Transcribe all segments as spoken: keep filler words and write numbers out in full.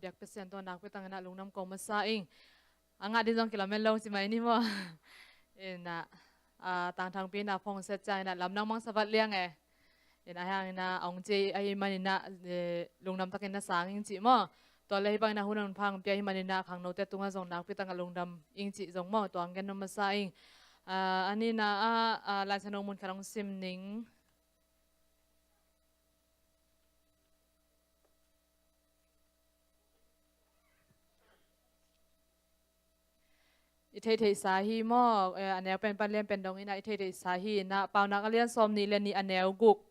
biak Pasian tawh nakpi tangin ah lungdam ko masa ing. A ngah ding zong kilamen lo ci mai ni maw? Ina, a, tangthangpi na phone set ciangin ah lamdang mang savat liang e. Ina, a hiangin ah a ong ci ahi manin ah, e, lungdam takin na sang ing ci maw? Tua le hih bangin ah hun a hun pha ong pia hi manin ah khangnote tungah zong nakpi tangah lungdam ing ci zong maw? Tua ong gen nuam masa ing. A, a nihna ah, a, Lai Siangtho mun khat ong sim ning. I theihtheihsa hi maw? Eh, a neu pen pan lian pen dong ina i theihtheihsa hi ina, Paunak a lian sawm nih le nih a neu guk.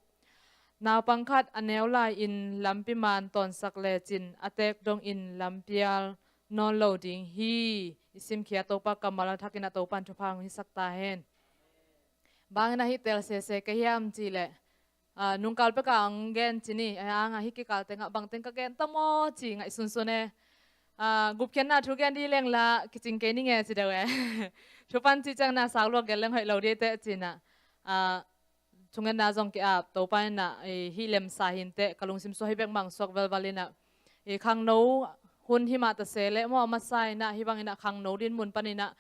Naupang khat a neu lai-in lampi man tawnsak lecin a teek dongin lampial nawn lo ding hi. I simkhia Topa kammal a thakin a Topa in thupha hong hisak ta hen. Bangin a hih tel sese ka hiam cih leh, a, nungkal peka ang gen ci ni, a, anga hih kikal tengah bangteng ka gen ta maw ci ngaihsunsun e. A, gupkhiatna thu gen dih leng la kicing kei ni nge ci deuh e. Thupan cih ciang na sak luak gen leng hoih lo dih teh ci na. A, thungetna zong ki-ap, Topa in ah, e, hih lemsa hi inteh, ka lungsim suak hi bek mah ong suak velval in ah. E, khangno hun hi mah ta se leh maw, a masa in ah, hih bangin ah khangno dinmun panin ah,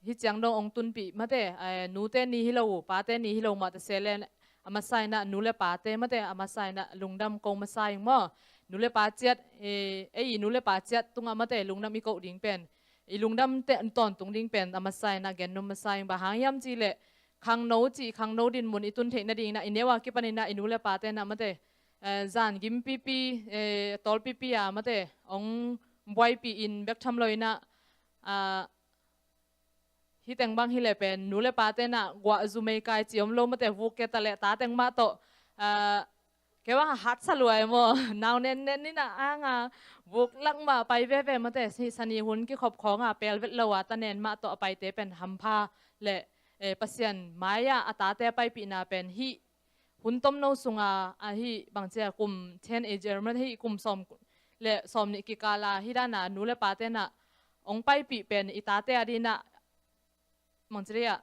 hih ciang dong ong tunpih mate, e, nute ni hi lo, pate ni hi lo mah ta se leh, a masa in ah nu le pate mate, a masa in ah lungdam ko masa ing maw. Nu le pa ciat, e, ei i nu le pa ciat tungah mate, lungdam i koh ding pen, i lungdam te tawntung ding pen a masa in ah gen nuam masa ing. Bang hang hiam cih leh, khangno cih, khangno dinmun i tun theih nadingin ah, i neu a kipanin ah i nu le pate in ah mate, eh, zan gim pipi, eh, tawl pipi a mate, ong buaipih in bek tham lo in ah, ah, hih teng bang hi leh pen nu le pate in ah guah zu mei kai ci om lo mate, vuk ke ta leh ta teng mah tawh, ah, kei bang a hatsa lua e maw. Nau nennen in ah anga vuk lak mah pai veve mate, hih sani hun kikhop khawng a pel vet lo a ta nen mah tawh a paite pen hampha le, eh, Pasian mai-ah a tate a paipihna pen hih hun tomno sunga, a hih bangci a kum teenager mate, hih kum sawm le sawm nih kikal a hih dan a nu le pate in ah ong paipih pen i tate a dingin ah mangciri ah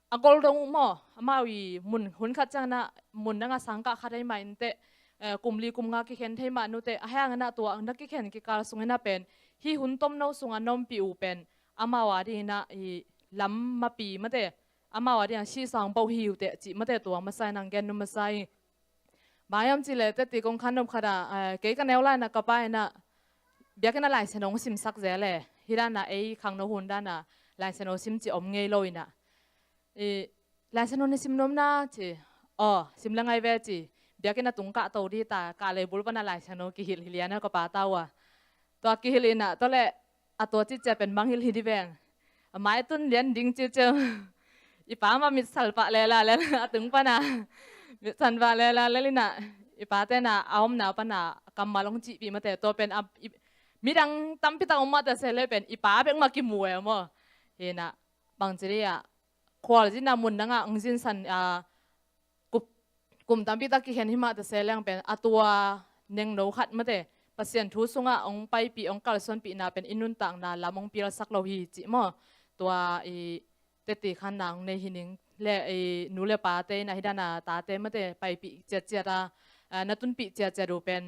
a gol dong uh maw, amau i mun hun khat ciang in ah mun dang a sangkah khat ahi mah inteh, eh, kum li kum nga kikhen thei mah nuteh, a hiangin ah tua na kikhen kikal sungin ah pen hih hun tomno sungah na ompih uh pen amau a dingin ah i lam mapi mate, amau a dingin ah sisang bauh hi uh teh cih mate, tua masa in ah gen nuam masa ing. Bang hiam cih leh teti kong khan nop khat ah, eh, kei ka neu lai-in ah ka pa in ah biakinn ah Lai Siangtho hong simsak zel e. Hih dan a ei khangno hun dan a Lai Siangtho sim cih om ngei lo in ah. I, Lai Siangtho na sim nuam na ci. Aw, sim le ngai ve ci. Biakinn ah tung kah to dih ta, kah lei bul pan ah Lai Siangtho kihilh hi lian a ka pa tau a. Tua kihilh in ah, tua leh a tua cih ciat pen mangngilh hi dih veng. A mai tun lian ding ciuciu. I pa mah mitsal pah lela lel a tung pan a. Mitsal pah lela lel in ah, i pate in ah a omna pan a kammal ong cihpih mate, tua pen a, i, midang tampi tak om mah ta se leh pen i pa bek mah kimu e maw. Hi in ah bangciri ah khualzin a mun dang a ong zinsan a, kum, kum tampi tak kikhen hi mah ta se leng pen a tua nengno khat mate, Pasian thu sungah ong paipih, ong kalsuanpihna pen i nuntakna lam ong pialsak lo hi cih maw. Tua i teti khanna ong nei hi ning le, i nu le pate in ah hih dan a tate mate paipih ciatciat a, a, na tunpih ciatciat uh pen,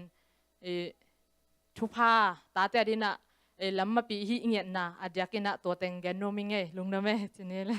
i, thupha, tate a dingin ah, e, lam mapi hi i ngetna, a diakin ah tua teng gen nuam ing e, lungdam e, ci ni le.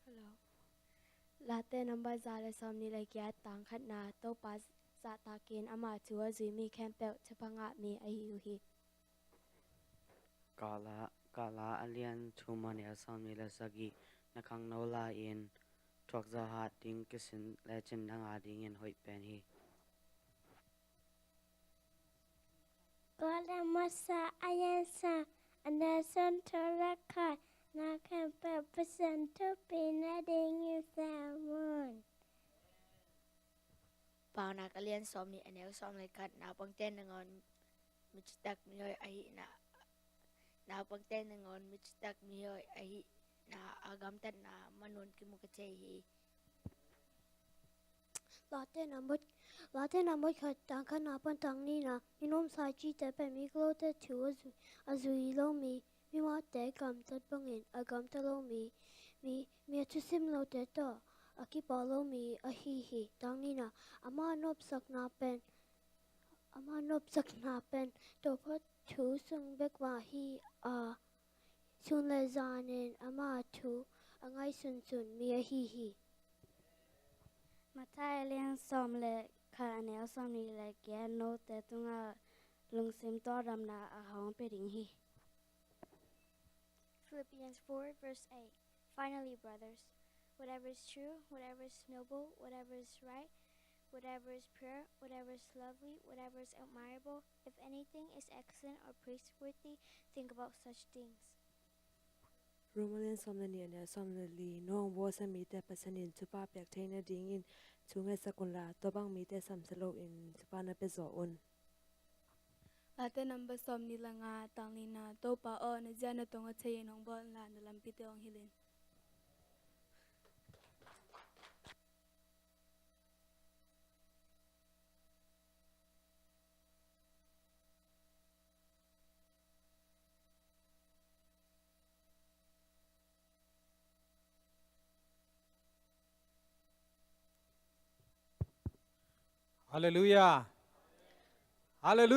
Hello. Late nambat za le sawm nih le giat, tang khatna, Topa zahtakin ama thu a zui mi khempeuh thupha ngah mi ahi uh hi. Kala, Kala a lian thum a neu sawm nih le sagih, na khangno lai-in thuakzawh hat ding kisin lecin nang a dingin hoih pen hi. Kala masa a lian sa a neu sawm thum le khat, na khat peuh Pasian thupi nadingin sem un. Paunak a lian sawmnih, a neu sawm le khat. Naupangte nangawn mi citak mi hoih ahihna, naupangte nangawn mi citak mi hoih ahihna, a gamtatna manun kimu ka thei hi. Late na mut, Late na mut khat, tang khatna pan tang nihna. Minumsa cihte pen mi gilote thu a zui, a zui lo mi, mimawhte gamtat bangin a gamta lo mi, mi, mi a thusim lote tawh a kipawl lo mi ahi hi. Tang nihna, ama nopsakna pen, ama nopsakna pen Topa thu sung bek mah hi a, sun le zanin ama thu a ngaihsunsun mi ahi hi. Matthai a lian sawm le khat, a neu sawmnih le giat. Note tungah lungsim tawldamna a hong pia ding hi. Philippians four, verse eight. Finally, brothers, whatever is true, whatever is noble, whatever is right, whatever is pure, whatever is lovely, whatever is admirable, if anything is excellent or praiseworthy, think about such things. Rom a lian sawm le nih, a neu sawm le li. Nong bawlsia mite Pasian in thupha piak theih nadingin thu ngetsak unla, tua bang mite samsia loin thupha na pia zaw un. Late number sawmnih le nga, tang nihna. Topa aw, na zia na tong a thei in hong bawl unla, na lampite hong hilh in. Halleluiah. Halleluiah.